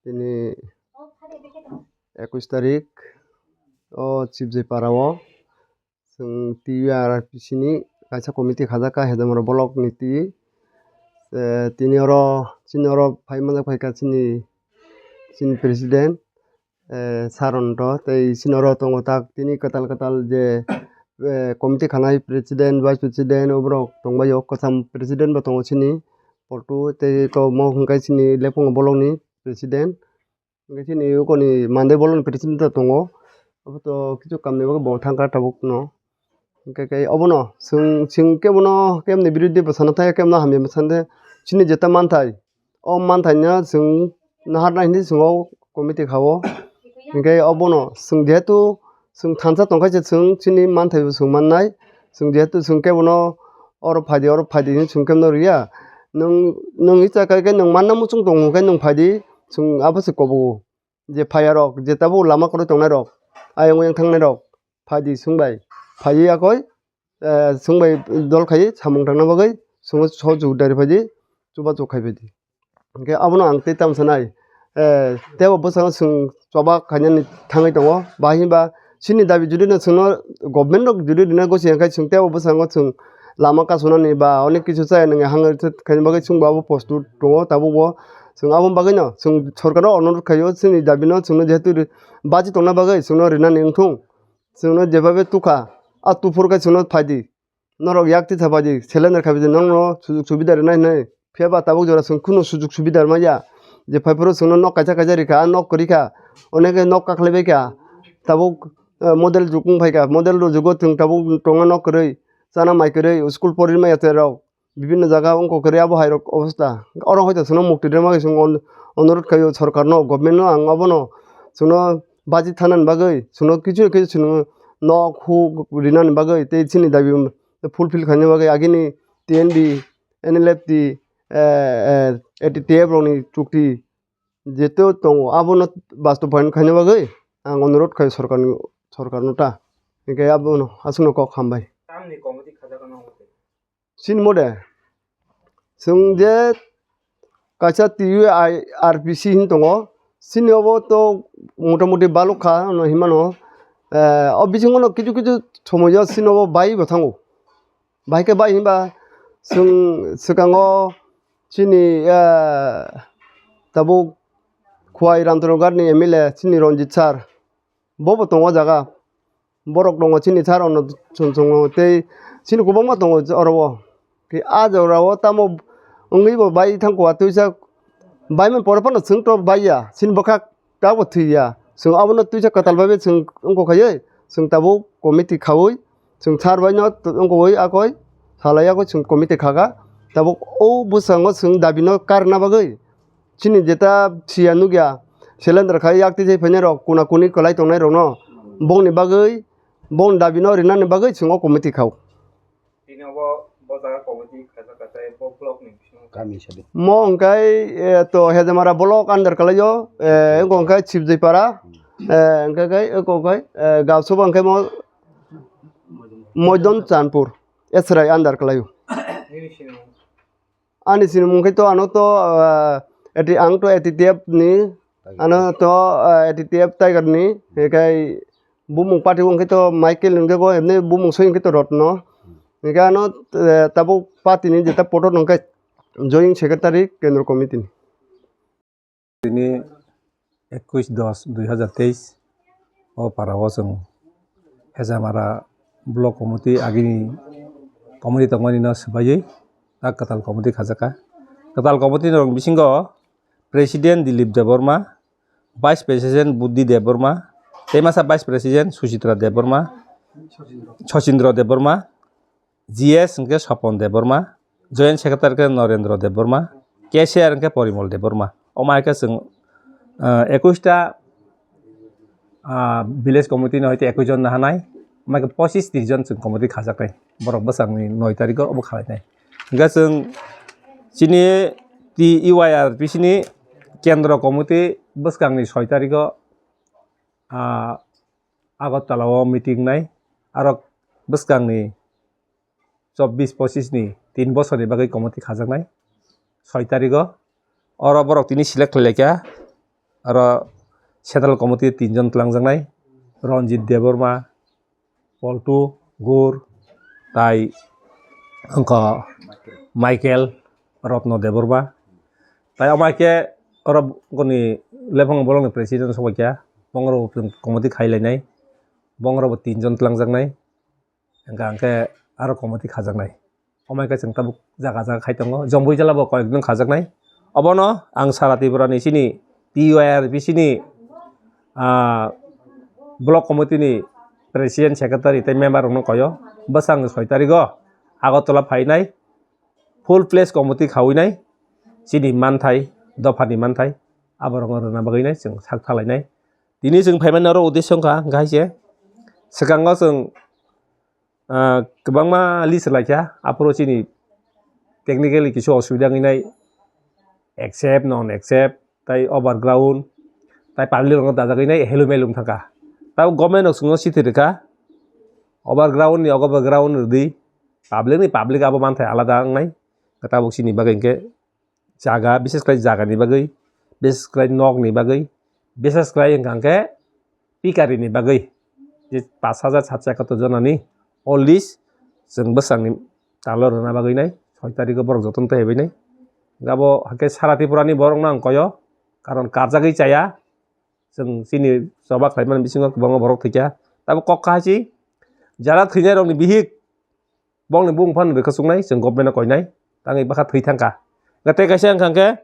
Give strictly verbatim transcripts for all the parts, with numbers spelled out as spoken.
Tini ekush tarik o Chibjai para o chwng T U R R P C ni kaisa committee khajak kha Hedamara block ni twi. Eh, tini oro chini oro phai manjak phai kha chini, chini president, eh, Saron to tei chini oro tongo tak tini kwtal kwtal je, eh, committee khanai president, vice president oborok tongbaio, kwcham president bo tongo chini Portu tei kok mo hwnkhe chini Lephungo block ni president. Hwnkhe chini ukoni Mandai bolong president ta tongo. Abo to kichu kamni bagwi bo thangkha tabuk no. Hwnkhe khe obono chwng, chwng kebono keboni biruddhe bo sana thaya, kebono hamya bo sana thaya. Chini jeta manthai, o manthaino chwng naharnai hinwi chwng o committee kha-o. Hwnkhe obono chwng jehetu chwng thansa tongkha se chwng chini manthai bo chwng mannai. Chwng jehetu chwng kebono oro phaidi, oro phaidi hinwi chwng kebono rwya. Nwng, nwng icha kai khe nwng manna muchung tongo hwnkhe nwng phaidi, chwng abo se kobogo. Je phaiya rok, je tabuk lama kwrwi tongnai rok, ayang oyang thangnai rok, phaidi chwng bai. Phaiwi yakoi, eh, chwng bai dol khai samung tangna bagwi chwngno sohojogita rwphaidi, chubachu khaibaidi. Hwnkhe abono ang tei tamo sanai, eh, teibo bwskango chwng choba khainani thangwi tongo. Bahai hinba chini dabi judino chwngno government rok judi rina gosi hwnkhe chwng teibo bwskango chwng lama kasonani ba onek kisu chaya nwngi hang khaina bagwi chwngbo abo post o tongo tabukbo. Chwng aboni bagwino chwng sorkarno onurot khaio chini dabino chwngno jehetu ri-, baji tongna bagwi chwngno rinani wngthung. Chwngno jebabe tukha, a tuphur khe chwngno phaidi. Norok yak tisa phaidi, cylinder khabaidi, nokno sujug subida rwnai hinwi. Phiya ba tabuk jora chwng kheno sujug subida rwmaya. Je phaiphuru chwngno nok kaisa kaisa rikha, a nok kwrwi kha, onekhe nok kakhlai bai kha. Tabuk, eh, model jug wng phai kha, model rok jugo chwng tabuk tongo nok kwrwi, chana mai kwrwi, school pori maya cherok. Bibinno jaga wngkha kwrwi abo hai rok obostha. Oro hoito chwngno mukti rwna bagwi chwng on-, onurodh khaio sorkarno, government no ang obono chwngno baji thanani bagwi, chwngno kichu kichu chwngno nok huk rinani bagwi tei chini dabi fulfill khaina bagwi agini T N B, N L F T, eh, eh, A T T F rokni chukti jeto tongo, abono bastobayon khaina bagwi ang onurodh khaio sorkarni, sorkarno ta. Hwnkhe abono aswkno kok hambai. Tamni committee khajak no? Chini mode, chwng je kaisa T U I R P C hin tongo, chini obo to motamuti balok kha, ano hinmano, eh, o bisingo no kichu kichu somoyo chini obo bai bo thango. Bai khe bai hinba chwng swkango chini, eh, tabuk Khwai Ramchandra Ghat ni M L A chini Ranjit sir, bo bo tongo o jaga. Borok tongo chini sir ono chwng chwng tei chini kwbangma tongo oro o. Tei a jora o tamo wngwi bo bai thang kua twisa bai man pore phano chwng to bai ya chini bwkhak. Tabuk thwi ya. Chwng abono twisa kwtal bai bai chwng wngkha khaui, chwng tabuk committee khaui, chwng sir bai no wngkha ui akoi salai yakoi chwng committee kha kha. Tabuk o bwskango chwng dabi no karna bagwi chini jeta siya nukya, cylinder khai yak twi phainai rok, kuna kuni kwlai tongnai rok no bongni bagwi, bongni dabi no rinani bagwi chwng o committee kha o. Tini obo bo jaga committee khaijak kha tei bo block ni bisingo kami sadi. Mo hwnkhe, eh, to Hejamara block under kwlaio, eh, wngkha hwnkhe Sibjwipara, eh, hwnkhe khe, wngkha hwnkhe, eh, Gausoba hwnkhe mo Moidon Chanpur, Esrai under kwlaio. Nini sinimung? Ani sinimung khe to ano to, ah, eti ang to A T T F ni, ano to, ah, A T T F Tiger ni, hwnkhe bumung party wngkhe to Michael hwnkhe bo, emni bumung soi hwnkhe to Rotno. Hwnkhe ano, eh, tabuk party ni jeta poto hwnkhe joint secretary kendro committee ni. Tini ekush dos dui hazar teis o para o chwng Hejamara block committee agini committee tongmani no swbaiwi ta kwtal committee khajak kha. Kwtal committee ni rok bisingo President Dilip Debbarma, Vice President Buddhi Debbarma, tei masa Vice President Suchitra Debbarma, Sachindra Debbarma, G S hwnkhe Sopon Debbarma, Joint Secretary khe Norendra Debbarma, K C R hwnkhe Porimol Debbarma. Omo hai khe chwng, ah, ekush ta, ah, village committee no hoite ekush jon nahanai, omo hai khe pochis tris jon chwng committee khajaknai. Borok bwsakni noi tarikh o obo khalainai. Hwnkhe chwng chini T U I R P C ni kendro committee bwskangni soi tarikh o, ah, Agartala o meeting nai, aro bwskangni chobbish pochis ni tin bosorni bagwi committee khajaknai soi tarikh o. Oro borok tini select khlai laikha, aro central committee tinjon twlangjaknai, Ranjit Debbarma, Poltu Gur, tai wngkha Michael Ratna Debbarma. Tai omo hai khe oro boni lephang bolongni president sobaikha, bongrok committee khailainai, bongrokbo tinjon twlangjaknai, hwnkha hwnkhe aro committee khajaknai. Omo hai khe chwng tabuk jaga jaga khai tongo, Jombui jala bo koyekjon khajaknai. Obono ang sara Tripura ni chini T Y R P C ni, ah, block committee ni president, secretary tei member rokno koyo. Bwsang soi tarigo Agartala phainai, full fledged committee khawinai, chini manthai, dophani manthai, aborokno rwna bagwinai chwng sak thalainai. Tini chwng phaimani oro uddesyo wngkha, hwnkha hai se swkango chwng, ah, kwbangma list rwlaikha, aphuru chini technically kisa osubida wngnai, accept, non accept, tai overground, tai public rokno dajagwi nai helum helum thangkha. Tabuk government rok chwngno chithi rwkha, overground ni ogo bo ground rwdi, public ni public abo manthai alada wngnai, tabuk chini bagwi hwnkhe jaga, bises khlai jagani bagwi, bises khlai nokni bagwi, bises khlai hwnkha hwnkhe pikari ni bagwi je pash hajar satso ekatur jonani all list chwng bwsangni talo rwna bagwi nai, soi tarigo borok jotono tei bai nai. Abo hakhe sara Tripura ni borok no ang koyo, karon karjagwi chaya, chwng chini choba khlaimani bisingo kwbangma borok thwikha. Tabuk kok kaha si jara thwinai rokni bihik, bongni bung phano rwkha chuknai, chwng government no koinai, tangwi bwkha thwi thangkha. Tei kaisa wngkha hwnkhe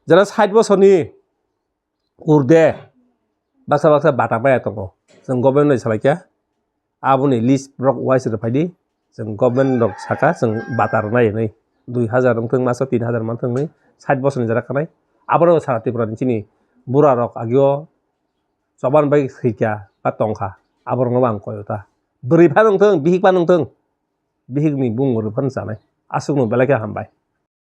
jara sait bosorni urde baksa baksa bata maya tongo, chwng government no salaikha. Aboni list borok uaisa rw phaidi, chwng government rok saka chwng bata rwnai hinwi, dui hazar wngthung, masa tin hazar manthung hinwi, sait bosorni jora khanai. Abono sara Tripura ni chini bura rok agio choban bai thwikha ba tongkha, aborokno bo ang koyo ta. Bwrwi phano wngthung, bihik phano wngthung, bihikni bung rw phano chanai. Aswkno belai khe hambai.